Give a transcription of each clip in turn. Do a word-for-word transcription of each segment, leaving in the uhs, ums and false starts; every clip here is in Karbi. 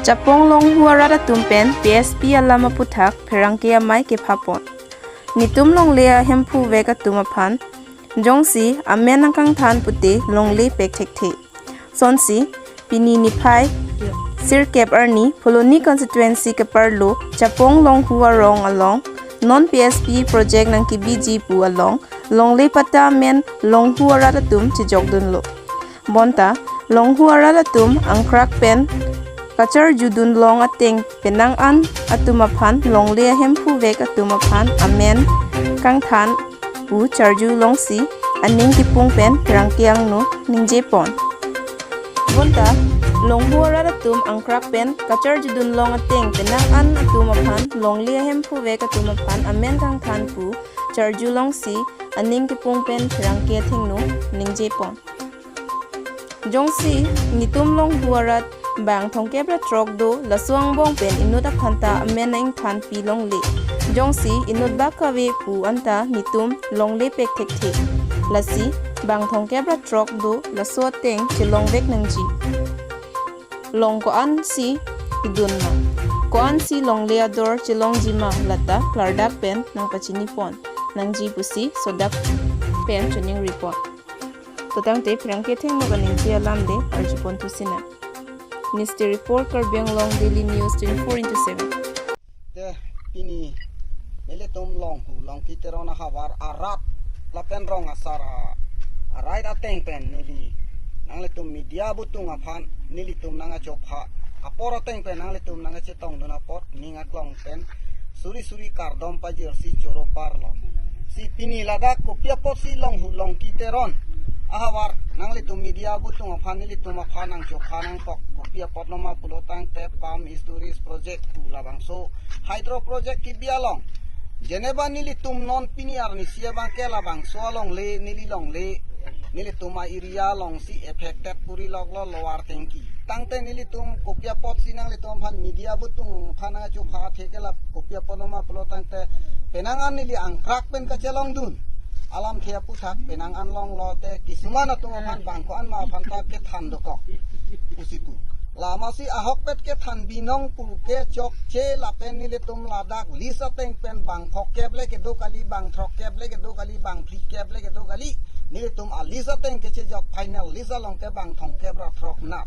Chapong Longhu arat atum pen P S P alam aputhak pherangke amei kephapon. Netum longle ahemphu vek atum aphan jongsi amen nangkangthan pute longle pek thekthe. Sonsi pini niphai sirkep arni Phuloni constituency keparlo Chapong Longhu arong along non P S P project nangkebiji pu along longle patta amen Longhu arat atum chejokdunlo. Bonta Longhu arat atum angkrak pen kacharjudun long ateng penang an atum aphan longle ahemphu vek atum aphan amen kangthan pu charju longsi aning kipung pen pherangke angno ningjepon. Bonta Longhu arat atum angkrak pen kacharjudun long ateng penang an atum aphan longle ahemphu vek atum aphan amen kangthan pu charju longsi aning kipung pen pherangke athengno ningjepon. Jongsi netum Longhu arat bang thomkep ra throk do, laso angbong pen inut aphanta amen nangthanpi longle. Jongsi inut bak kave pu anta netum longle pek thekthe. Lasi bang thomkep ra throk do, laso ateng chelongvek nangji. Long ko-ansi idun ma, ko-ansi longle ador chelongji ma, lata klardak pen nangpachinipon nangji pusi sodak pen choningripon. To tangte pherangke athengno kaningje alam de arjupon thusina. News Report, Karbi Anglong Daily News twenty-four into seven. Te pini nelitum Longhu Longki Teron ahavar arat lapen rong asar a-, arai ateng pen neli nanglitum media abutung aphan nelitum nangachopha apor ateng pen nanglitum nangachetongdun apot ning aklong pen suri suri kardom pajirsi choro parlo. Si pini ladak kopi apotsi Longhu Longki Teron ahavar nanglitum media abutung aphan nelitum aphan nangchopha nangkok, kopi apotlo ma pulo tangte Pump Storage Project pu labangso hydro project kebi along. Jeneba nelitum non pini arnisi abangke labangso alongle, neli longle, nelitum a-area alongsi affected puri loklo Lower Tengki. Tangte nelitum kopi apotsi nanglitum aphan media abutung aphan nangchopha theke la kopi apotlo ma pulo tangte penang an neli angkrak pen kachelongdun alamthe aputhak penang an longlo te kisuman atum aphan bang ko-an ma aphanta kethan dokok pusi pu. Lamasi ahokpet kethan binong pu ke chokche lapen nelitum ladak list ateng pen bang thomkep le kedo kali, bang throkkep le kedo kali, bang phrikep le kedo kali. Nelitum a-list ateng kechejok final list along ke bang thomkep ra throk na.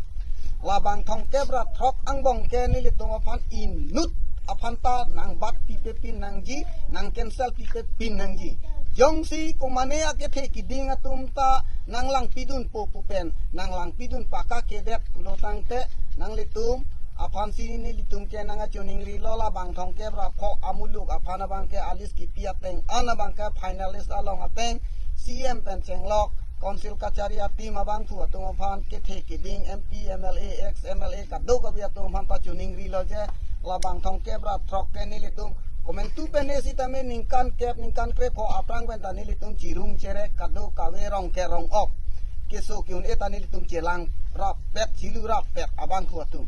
La bang thomkep ra throk angbong ke nelitum aphan inut aphanta nangbat pipe pin nangji, nang cancel pipe pin nangji. Jongsi komane akethe kiding atum ta nanglangpidunpo pu pen, nanglangpidun paka kedet pulo tangte nanglitum aphansi nelitum ke nangachoningri lo, la bang thomkep ra pho amuluk aphan abangke a-list kipi ateng an abangke final list along ateng C M pen chenglok, Council kachari a-team abangphu atum aphan kethe kiding M P, M L A, ex M L A kadokave atum aphan pachoningri lo je, la bang thomkep ra throk ke nelitum komantu pen ne sitame ningkan kep ningkan krepho aphrang pen ta nelitum chirum cherek kadokave rong ke rong ok keso ke-un-e ta nelitum chelang rapet, chilu rapet abangphu atum.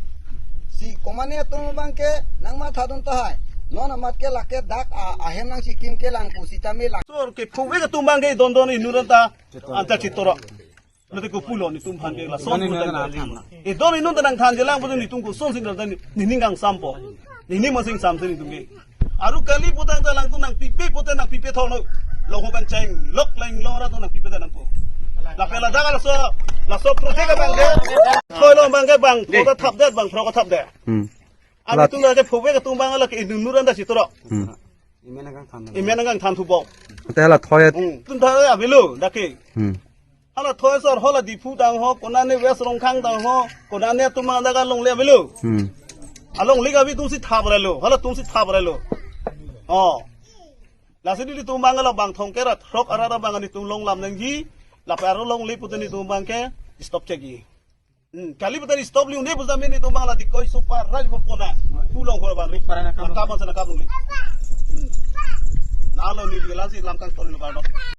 Si komane atum abangke nangmathadun tahai. Non amat ke lake dak a-, ahem nangchikim kelang pu sitame lang. Sor ke phuve atum abangke don don inut anta, anta chitoro. Nate ko pulo netum aphan ke lason. Mane putang nang ta. Nang than. Idon inut ta nangthanjelang pusi netum kosonsi nang than, nening kangsampo. Nening masing samse netum ke. Aru kali putang ta langtum nangpipe pute nangpipe thokno. Longhu pen chenglok leng long ra to nangpipe ta nangpo. Lapen ladak laso, laso project abangke. Thoi lo abangke bang, throkkep thapdet bang, throkkep thapdet. Hmm. Aru la- tum lake phuve atum abang lake inut inut anta chitoro. Hmm. Amen nangkangthan. Amen nangkangthan thupo. Te la thoi. Hmm. Tum thoi avelo dak ke. Hmm. Hala thoi sor hala Diphu tang ho, konane West Rongkhang tang ho, konane atum abang dak alongle avelo. Hmm. Alongle kabi atumsi thap relo, hala atumsi thap relo. Oh. Lasi nelitum abang la bang thomkep ra throk arat abang netum longlam nangji, lapen aru longle pute netum abangke stop chekji. Hmm, kali pute stop liu ne pusi netum abang la dikoi super rai po pona. Pu Longhu abang ri. Para na kam. Kam sa na kam longle. Hmm. Nalo neli lasi lam kangton lo ba no.